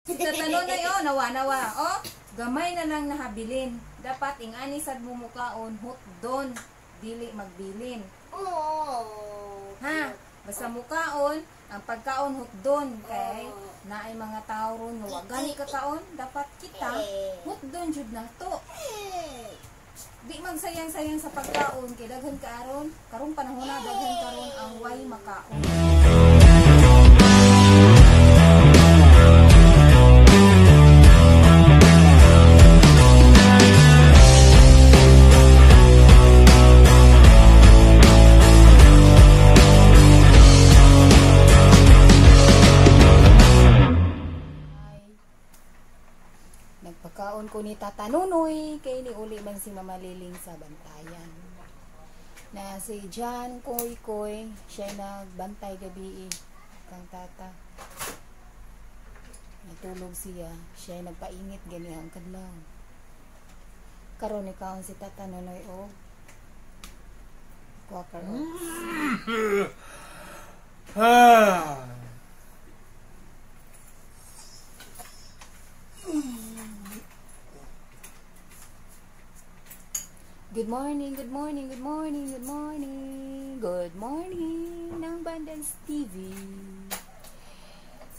Si Tata Nonoy, oh, nawa-nawa. Oh, gamay na lang nahabilin. Dapat ingani sad mo mukaon hutdon, dili magbilin. Oh. Ha? Basta mukaon, ang pagkaon hutdon kay naay mga tao ron nga wa gani kakaon, dapat kita hutdon jud nato. Di magsayang-sayang sa pagkaon kay daghan kaaron, karong panahon na daghan karon ang way makaon. Nagpakaon ko ni Tata Nonoy kay niuli man si Mama Liling sa bantayan. Na si John Koy Koy, siya nagbantay gabi kang tata. Natulog siya, siya nagpainit gani ang kadlaw. Karon ni kaon si Tata Nonoy og Quaker Oats. Good morning, good morning, good morning, good morning. Good morning ng Bandens TV.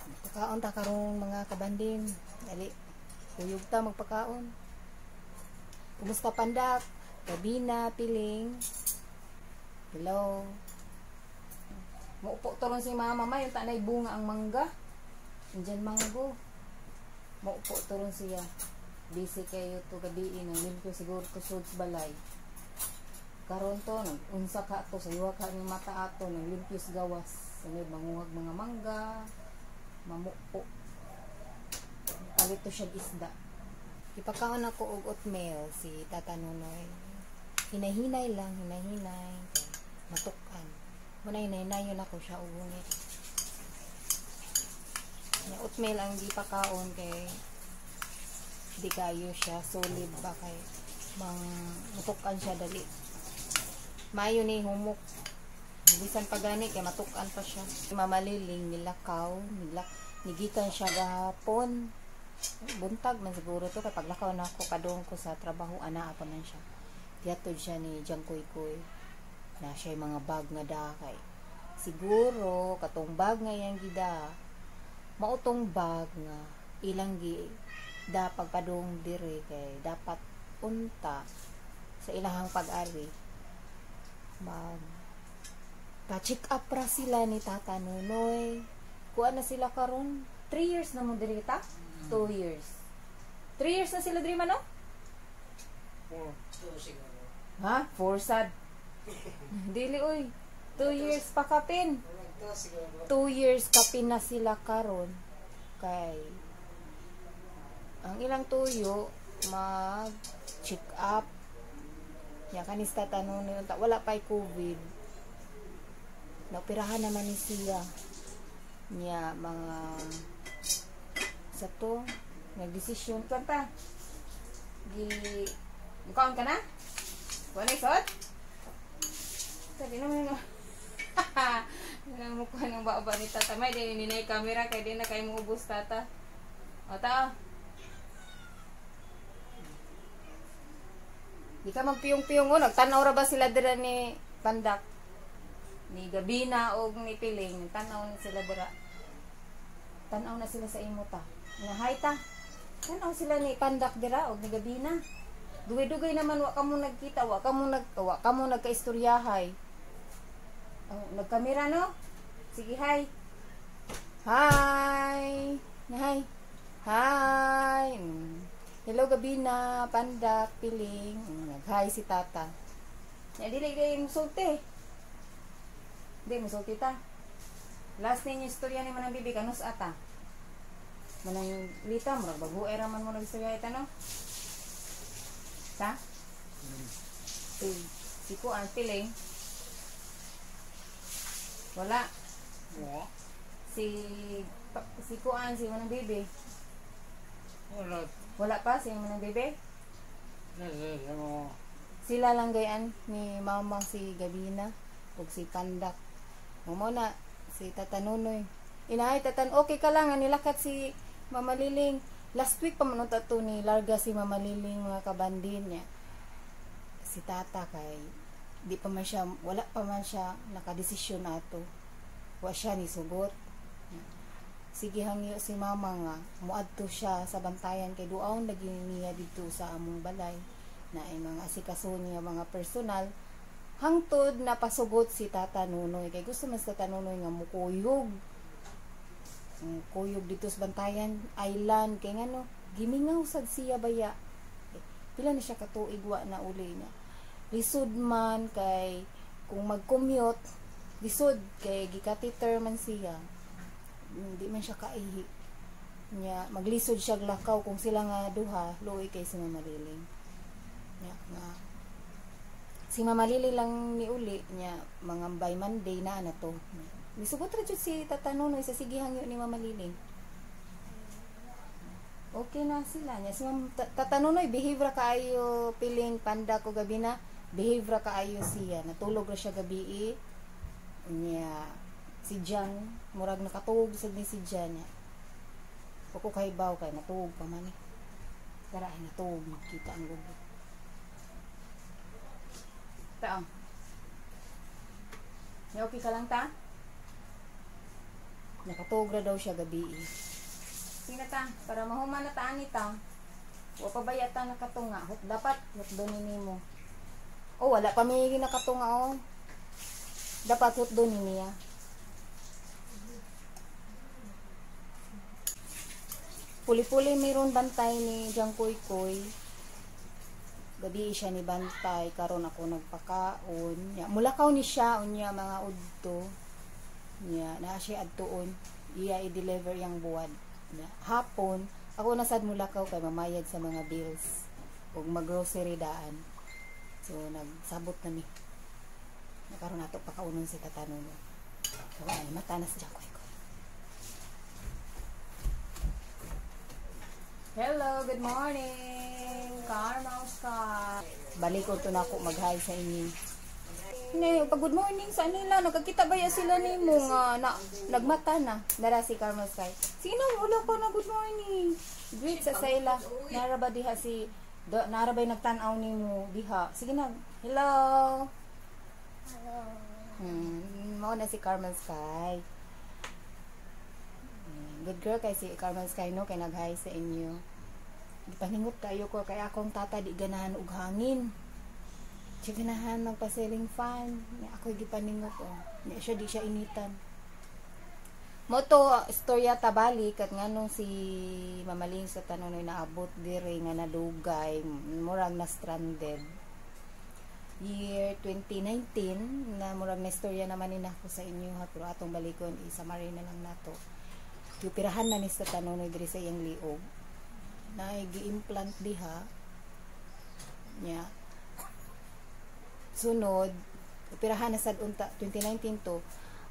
Magpakaon ta karong mga kabanding. Dali, kuyog ta magpakaon. Kumusta Pandak? Gabina, Piling. Hello. Maupo to ron si mama, may tanay bunga ang mangga. Indian mango. Maupo to ron siya. Busy kayo to gabi nang limpyo siguro to sud balay. Karon to nang unsa ka to sa yuwa ka ni mata ato nang limpyo sa gawas. Sunod manguhag mga mangga, mamupo. Palito siya isda. Ipakaon ako og oatmeal si Tata Nonoy. Hinahinay lang, hinahinay. Matukan. Muna hinahinayon ako siya og hungit. Oatmeal ang di pakaon kay di kayo siya solid ba kay mang matukan siya dali. Mayo ni humok. Bisan pa gani kay matukan pa siya. Mama Liling nilakaw, nigikan siya gahapon. Buntag man siguro to kay paglakaw na ako padung ko sa trabaho ana pa man siya. Diatod siya ni Jang Kuy Kuy na siya mga bag nga da kay siguro katong bag nga iyang gida mautong bag nga ilang gi da pagpadung dire kay dapat unta sa ilahang pag-ari mag pa-check up ra sila ni Tata Nonoy. Kuha na sila karon 3 years na mo diri ta? 2 years. 3 years na sila diri man, no? 4. 2 siguro. Ha? 4 sad. Dili oy. 2 years pa kapin. 2 siguro. 2 years kapin na sila karon kay ang ilang tuyo mag check up. Ya kanis Tata Nonoy unta wala pay COVID. Naoperahan naman ni siya. Niya mga sa to nagdesisyon kan ta. Gi mukaon ka na? Wala isod? Sabi naman nga. Nang mukha ng baba ni Tata. May di ninay camera kay di na kay mo ubos tata. O ta. Di ka magpiyong-piyong o. Nagtanaw ra ba sila dira ni Pandak? Ni Gabina o ni Piling. Tanaw na sila dira. Tanaw na sila sa imo ta. Nga hi ta. Tanaw sila ni Pandak dira o ni Gabina. Dugay-dugay naman wa ka mo nagkita, wa ka mo nagkaistoryahay. Oh, nagkamera no? Sige, hi. Hi. Hi. Hi. Hello Gabina, Pandak, Piling. Nag-hi si Tata. Ya dili kay musulti. Di musulti ta. Last ninyo istorya ni Manang Bibi kanus ata. Manang Lita murag bago era man mo nagstorya ita no? Ta? Si Kuan Piling. Wala. Wa. Si Kuan, si Manang Bibi. Wala. Wala pa si Manang Bibi? Nasa Sila lang gayan ni Mama si Gabina ug si Pandak. Mo na si Tata Nonoy. Inaay Tatan, okay ka lang nilakat si Mama Liling, last week pa man unta to ni larga si Mama Liling, mga kabandin niya. Si Tata kay di pa man siya, wala pa man siya nakadesisyon ato. Wa siya ni sugot. Sige hangyo si Mama nga muadto siya sa Bantayan kay duaon lagi niya didto sa among balay na ay mga asikaso niya mga personal hangtod napasugot si Tata Nunoy kay gusto man sa Tata Nunoy nga mukuyog. Kuyog dito sa Bantayan Island kay ngano gimingaw sad siya baya. Pila na siya katuig wa na uli niya. Lisod man kay kung mag-commute, lisod kay gikateter man siya. Hindi man siya kaihi. Nya maglisod siya lakaw kung sila nga duha, luoy kay si Mama Liling. Nya nga si Mama Liling lang ni uli nya mga by Monday na na to. Misugot ra jud si Tata Nunoy sa sige hangyo ni Mama Liling. Okay na sila nya si Mama Tata Nunoy behave ra kaayo piling panda ko gabi na, behave ra kaayo siya. Natulog ra siya gabi. Nya si Jan murag nakatuog sad ni si Jan nya. Wa ko kahibaw kay natuog pa man eh. Tara ay natuog makita ang gubo. Taong. Nya okay ka lang ta? Nakatuog ra daw siya gabi eh. Sige ta, para mahuman na ta ani ta. Wa pa ba yata nakatunga? Hot dapat hot do ni nimo. Oh, wala pa may nakatunga oh. Dapat hot do ni niya. Puli-puli meron bantay ni Jang Koy Koy. Gabi siya ni bantay karon ako nagpakaon. Nya mulakaw ni siya unya mga udto. Nya naa siya adtuon, iya i-deliver yang buwad. Nya hapon ako na sad mulakaw kay mamayad sa mga bills ug mag-grocery daan. So nagsabot na mi. Nakaron nato pakaunon si Tata Nunoy. So ay mata na si Jang Koy Koy. Hello, good morning. Karma Oscar. Balik ko to na ako mag-hi sa inyo. Ne, pag good morning sa nila, nagkakita ba ya sila nimo nga na, nagmata na. Dara si Karma Sky. Sino wala pa na good morning? Greet sa sila. Nara ba diha si do, nara ba nagtan-aw nimo diha? Sige na. Hello. Hello. Mao na si Carmel Sky. Good girl kay si Carmel Sky no kay nag-hi sa inyo. Gipaningot kayo ko kay akong tata di ganahan og hangin. Siya ganahan magpa-ceiling fan. Nya ako'y gipaningot oh. Nya siya di siya initan. Mo to istorya tabalik at nganong si Mama Ling sa Tanunoy naabot dire nga nadugay murag na stranded. Year 2019 na murag na istorya naman ni nako sa inyo ha, pero atong balikon i-summary na lang nato. Gioperahan na ni sa Tanunoy diri sa iyang liog. Naay gi-implant diha. Nya sunod operahan na sad unta 2019 to.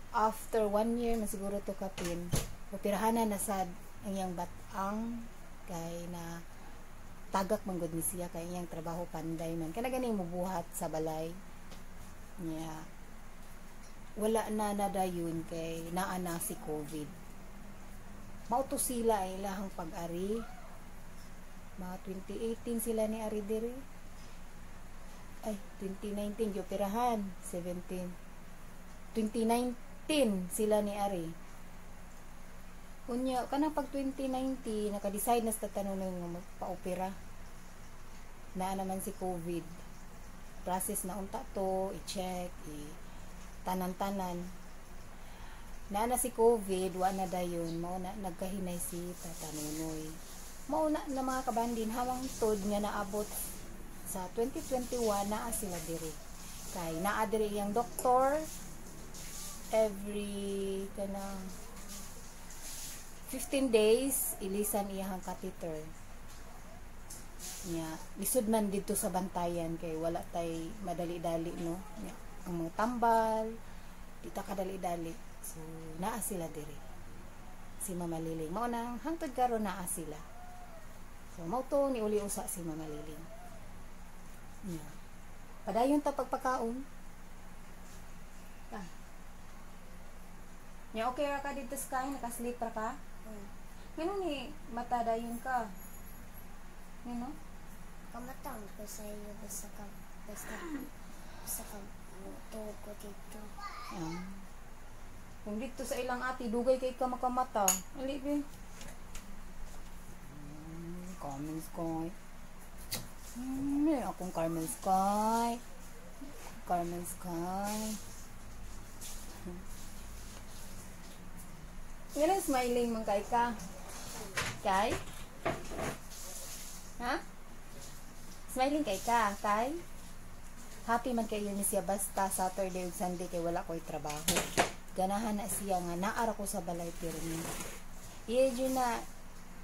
After 1 year man siguro to kapin, operahan na sad ang iyang batang kay na tagak man gud ni siya kay iyang trabaho panday man kana gani mubuhat sa balay niya. Wala na nadayon kay naa na si COVID. Mao to sila ay ilahang pag-ari. Mga 2018 sila ni ari diri. Ay, 2019 gioperahan, 17. 2019 sila ni ari. Unya kanang pag 2019 naka-decide na sa Tanunoy nga magpa-opera. Naa naman si COVID. Process na unta to, i-check, i-tanan-tanan. Naa na si COVID, wa na dayon, mao na nagkahinay si Tata Nunoy. Mao na na mga kabandin hawang tod nga naabot sa 2021 naa sila diri. Kay naa diri iyang doktor every kanang 15 days ilisan iyang catheter. Nya lisod man didto sa Bantayan kay wala tay madali-dali no. Nya ang mga tambal di ta kadali-dali. So naa sila diri. Si Mama Liling mao nang hangtod karon naa sila. So mao to ni uli usa si Mama Liling. Nya padayon ta pagpakaon. Ah. Nya okay ra ka didto Sky, naka-sleep ra ka? Ngano ni mata dayon ka? Ngano? Kamatang ko sa iyo basta ka basta basta ka tuog ko dito. Ah. Kung dito sa ilang ati, dugay kay ka makamata. Ali be. Carmen Sky. Akong Carmen Sky. Carmen Sky. Yan ang smiling man kay ka. Kay? Ha? Smiling kay ka, kay? Happy man kayo ni siya basta Saturday ug Sunday kay wala ko'y trabaho. Ganahan na siya nga naara ko sa balay pero ni. Iya jud na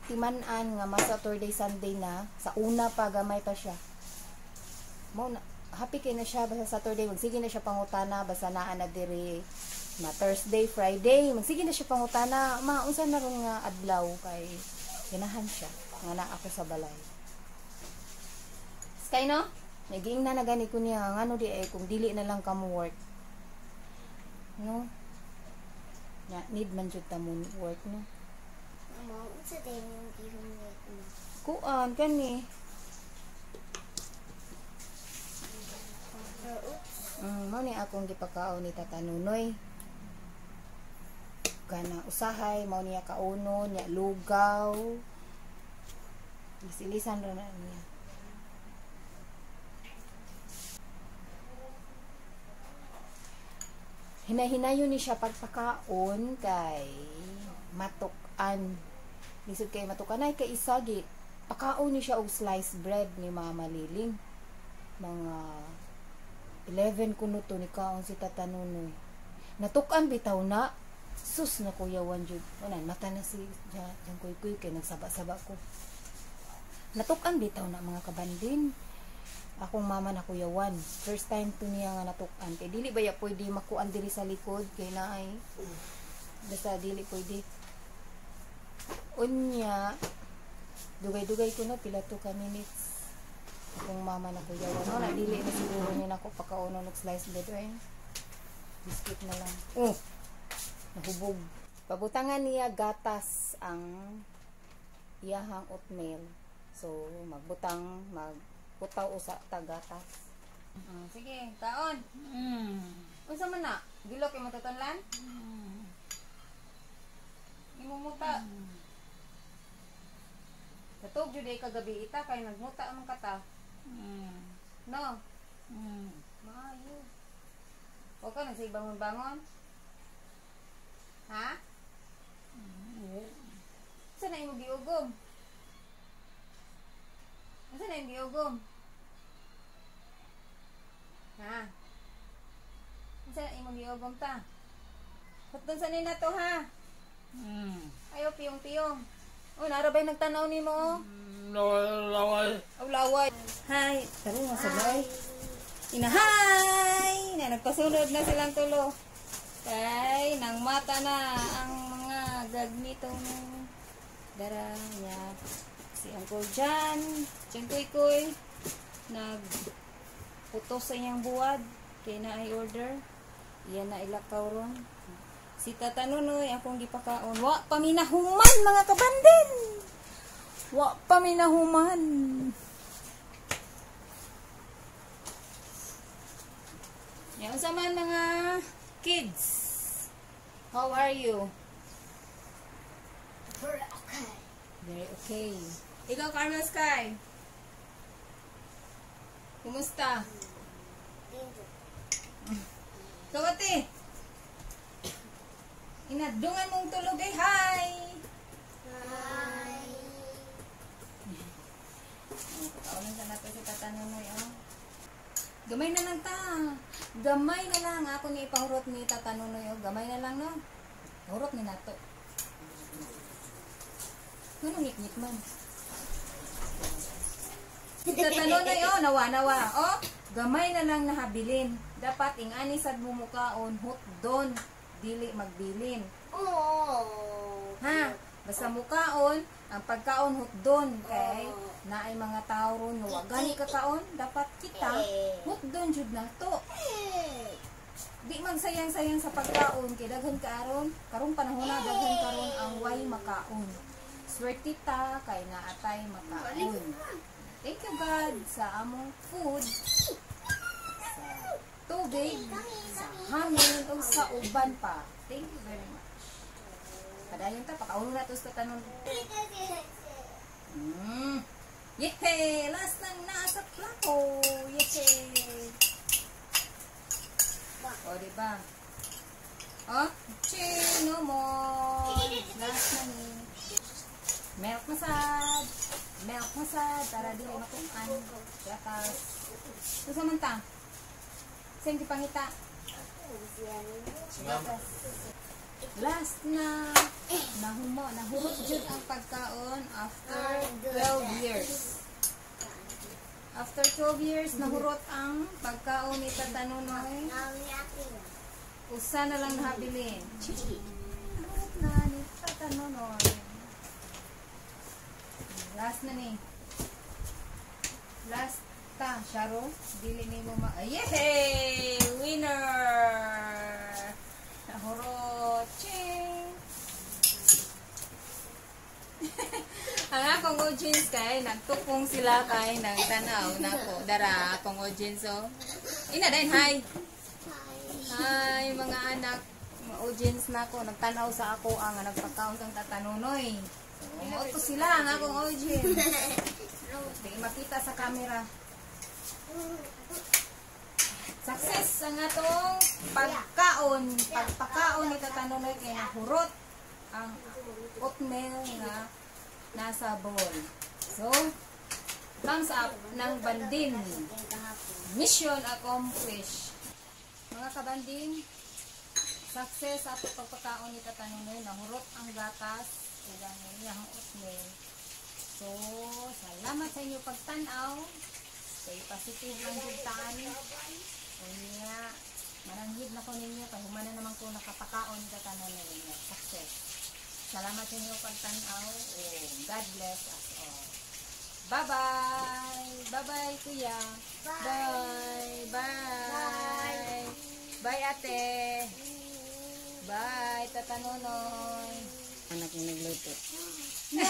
timan-an nga mas Saturday Sunday na sa una pa gamay pa siya. Mo na, happy kay na siya basta Saturday magsige na siya pangutana basta naa na diri na Thursday, Friday magsige na siya pangutana ma unsa na ron nga adlaw kay ganahan siya nga naa ako sa balay. Sky no? Naging na na gani ko niya ngano di ay kung dili na lang kamo work. No? Na need man jud ta mo work no. Mama, unsa day yung gihumwek mo? Kuan kani. Pero oops, Mao ni akong gipakaon ni Tata Nunoy. Kana usahay mao niya kauno niya lugaw. Isilisan ra na niya. Hinahinayon ni siya pagpakaon kay matuk-an. Lisod kay matukan ay kay isagi. Pakaon ni siya og sliced bread ni Mama Liling. Mga 11 kuno to ni kaon si Tata Nunoy. Natukan bitaw na. Sus na kuya Juan jud. Wala mata na si Jan Kuy Kuy kay nagsaba-saba ko. Natukan bitaw na mga kabandin. Akong mama na Kuya Juan. First time to niya nga natukan. Kay dili ba ya pwede makuan diri sa likod kay naay. Basta dili pwede. Unya dugay-dugay ko na pila to ka minutes. Akong mama na Kuya Juan. Wala dili na siguro niya nako pakaono og slice bread oy. Biscuit na lang. Oh. Nahubog. Pabutangan niya gatas ang iyahang oatmeal. So magbutang magbutaw usa ta gatas. Sige, kaon. Unsa man na? Gilok imong tatanlan? Imong muta. Katog jud ay kagabi ita kay nagmuta man kata. No. Maayo. O ka nang sa bangon-bangon? Ha? Unsa na imong giugom? Unsa na imong giugom? Ha? Unsa na imong giugom ta? Hutdon sa nina to ha? Ayo piyong-piyong. Oh, nara ba'y nagtanaw nimo oh? Laway. Aw laway. Hi. Tara nga sabay. Ina hi. Na nagpasunod na silang tulo. Kay nang mata na ang mga gagnitong dara niya. Si Uncle Jan, Jan Kuy Kuy, nag putos sa iyang buwad kay na ay order. Iyan na ilakaw ron. Si Tata Nunoy akong gipakaon. Wa pa minahuman mga kabandin. Wa pa minahuman. Yan unsa man mga kids. How are you? Very okay. Very okay. Ikaw, Carmel Sky. Kumusta? Dito. Ikaw, ate. Inadungan mong tulog eh. Hi! Hi. Kaunan sa nato si Tata Nunoy, oh. Gamay na lang ta. Gamay na lang. Ako ni ipahurot ni Tata Nunoy, oh. Gamay na lang, no? Hurot ni nato. Ano ngit-ngit man? Si Tata Nunoy, oh, nawa-nawa. Oh, gamay na lang nahabilin. Dapat ingani sad mo mukaon, hutdon, dili magbilin. Oh. Ha? Basta mukaon, ang pagkaon hutdon kay naay mga tao ron nga wa gani kakaon, dapat kita hutdon jud nato. Di man sayang-sayang sa pagkaon kay daghan kaaron, karong panahon na daghan karon ang way makaon. Swerte ta kay naatay makaon. Thank you, God, sa among food, sa tubig, sa hangin, ug sa uban pa. Thank you very much. Padayon ta, pakauno na to sa tanon. Yehey! Last nang nasa plato! Yehey! O, diba? Oh, ching! No more! Last na ni. Milk masad! Milk masad! Para dili makuan. Gatas. Unsa man ta? Saan pangita? Gatas. Last na. Nahumo, nahurot jud ang pagkaon after 12 years. After 12 years, nahurot ang pagkaon ni Tata Nonoy. Usa na lang nahabilin. Nahurot na ni Tata Nonoy. Last na ni. Last ta, Sharo. Dili ni mo ma... Yay! Winner! Nahurot. Ching! Ang akong audience kay nagtupong sila kay nagtanaw nako dara akong audience, oh. Ina din, hi. Hi, mga anak, mga audience nako nagtanaw sa ako ang nagpakaon kang Tata Nonoy. So, to sila ang akong audience. Di makita sa camera. Success ang atong pagkaon, pagpakaon ni Tata Nonoy kay nahurot ang oatmeal nga nasa bowl. So, thumbs up ng banding. Mission accomplished. Mga kabanding, success ato pagpakaon ni Tata Nonoy, nahurot ang gatas ug ang iyang oatmeal. So, salamat sa inyo pagtanaw. Stay positive lang jud taan. Unya, mananghid na ko ninyo kay human na naman ko nakapakaon ni Tata Nonoy. Success. Salamat sa inyo pagtanaw. Oh, God bless us all. Bye-bye! Bye-bye, kuya. Bye. Bye. Bye, ate. Bye, Tata Nonoy. Anak yung nagluto. No!